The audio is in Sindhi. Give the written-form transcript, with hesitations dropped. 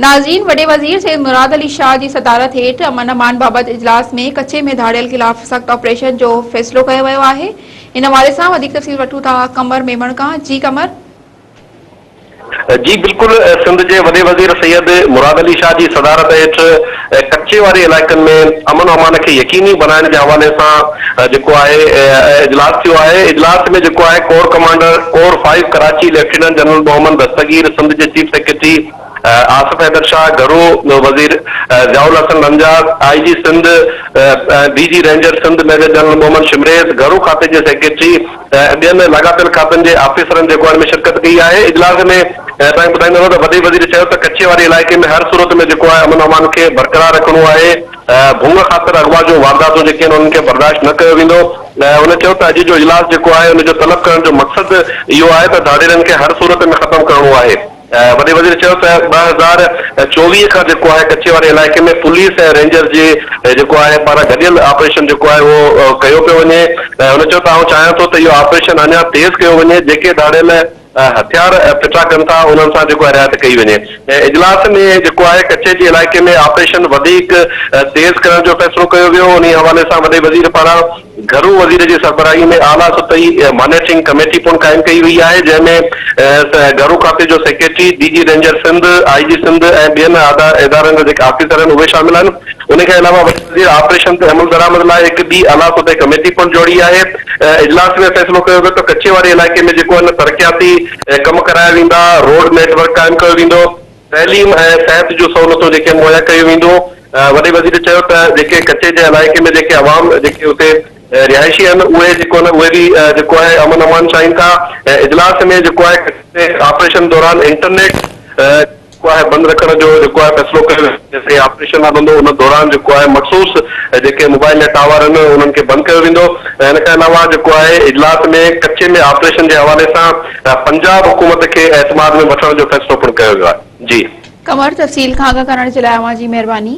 ناظرين وڏي وزير سيد مراد علي شاهه جي صدارت هيٺ امن امان بابت اجلاس ۾ ڪڇي ۾ ڌاڙيل خلاف سخت آپريشن جو فيصلو ڪيو ويو آهي ان حوالي سان وڌيڪ تفصيل وٺون ٿا قمر ميمڻ کان جي قمر. جي بلڪل سنڌ جي وڏي وزير سيد مراد علي شاهه جي صدارت هيٺ ڪچي واري علائقن ۾ امن امان کي يقيني بنائڻ جي حوالي سان جيڪو آهي اجلاس ٿيو آهي اجلاس ۾ جيڪو آهي corps commander corps five Karachi lieutenant general Muhammad Dastgir Sindh جي چيف سيڪريٽري آصف حيدر شاهه، گهرو وزير Zia ul Hassan Lanjar, I G Sindh ۽ D G ranger Sindh major general Muhammad Shamrez, گهرو کاتي جي سيڪريٽري ۽ ٻين لاڳاپيل کاتن جي آفيسرن جيڪو ان ۾ شرڪت ڪئي آهي. اجلاس ۾ توهان کي ٻڌائيندو هلان ته وڏي وزير چيو ته ڪچي واري علائقي ۾ هر صورت ۾ جيڪو آهي امن امان کي برقرار رکڻو آهي، ڀونگ خاطر اغوا جون وارداتون جيڪي آهن انهن کي برداشت نه ڪيو ويندو. هن چيو ته اڄ جو اجلاس جيڪو آهي ان جو طلب ڪرڻ جو مقصد اهو آهي ته ڌاڙيلن کي هر صورت ۾ ختم ڪرڻو آهي. وڏي وزير چيو ته 2024 کان جيڪو آهي ڪچي واري علائقي ۾ پوليس ۽ رينجرز جي جيڪو آهي پاران گڏيل آپريشن جيڪو آهي اهو ڪيو پيو وڃي. هن چيو ته آئون چاهيان ٿو ته اهو آپريشن اڃا تيز ڪيو وڃي، جيڪي ڌاڙيل هٿيار ڦٽا ڪن ٿا انهن سان جيڪو آهي رعايت ڪئي وڃي. اجلاس ۾ جيڪو آهي ڪچي جي علائقي ۾ آپريشن وڌيڪ تيز ڪرڻ جو فيصلو ڪيو ويو، انهي حوالي سان وڏي وزير پاران گهرو وزير جي سربراهي ۾ اعليٰ سطحي مانيٽرنگ ڪميٽي پڻ قائم ڪئي وئي آهي، جنهن ۾ گهرو کاتي جو secretary, D G ranger Sindh, I G Sindh ۽ ٻين ادارن جا جيڪي آفيسر آهن اهي شامل آهن. ان کان علاوه وڏي وزير آپريشن تي عملدرآمد لاء هڪ ٻي اعليٰ سطحي ڪميٽي پڻ جوڙي آهي. اجلاس ۾ فيصلو ڪيو ويو ته ڪچي واري علائقي ۾ جيڪو آهن ترقياتي ڪم ڪرايا ويندا، روڊ نيٽ ورڪ قائم ڪيو ويندو، تعليم ۽ صحت جون سهولتون جيڪي آهن مهيا ڪيون وينديون. وڏي وزير چيو ته جيڪي ڪچي جي علائقي ۾ جيڪي عوام جيڪي اتي رهائشي آهن اهي جيڪو آهن اهي به جيڪو آهي امن امان چاهين ٿا ۽ اجلاس ۾ جيڪو آهي ڪچي ۾ آپريشن دوران انٽرنيٽ جيڪو آهي بند رکڻ جو جيڪو آهي فيصلو ڪيو ويو جيستائين آپريشن هلندو ان دوران جيڪو آهي مخصوص جيڪي موبائل جا ٽاور آهن انهن کي بند ڪيو ويندو ۽ ان کان علاوه جيڪو آهي اجلاس ۾ ڪچي ۾ آپريشن جي حوالي سان پنجاب حڪومت کي اعتماد ۾ وٺڻ جو فيصلو پڻ ڪيو ويو آهي جي. قمر تفصيل کان آگاهه ڪرڻ جي لاء اوهان جي مهرباني.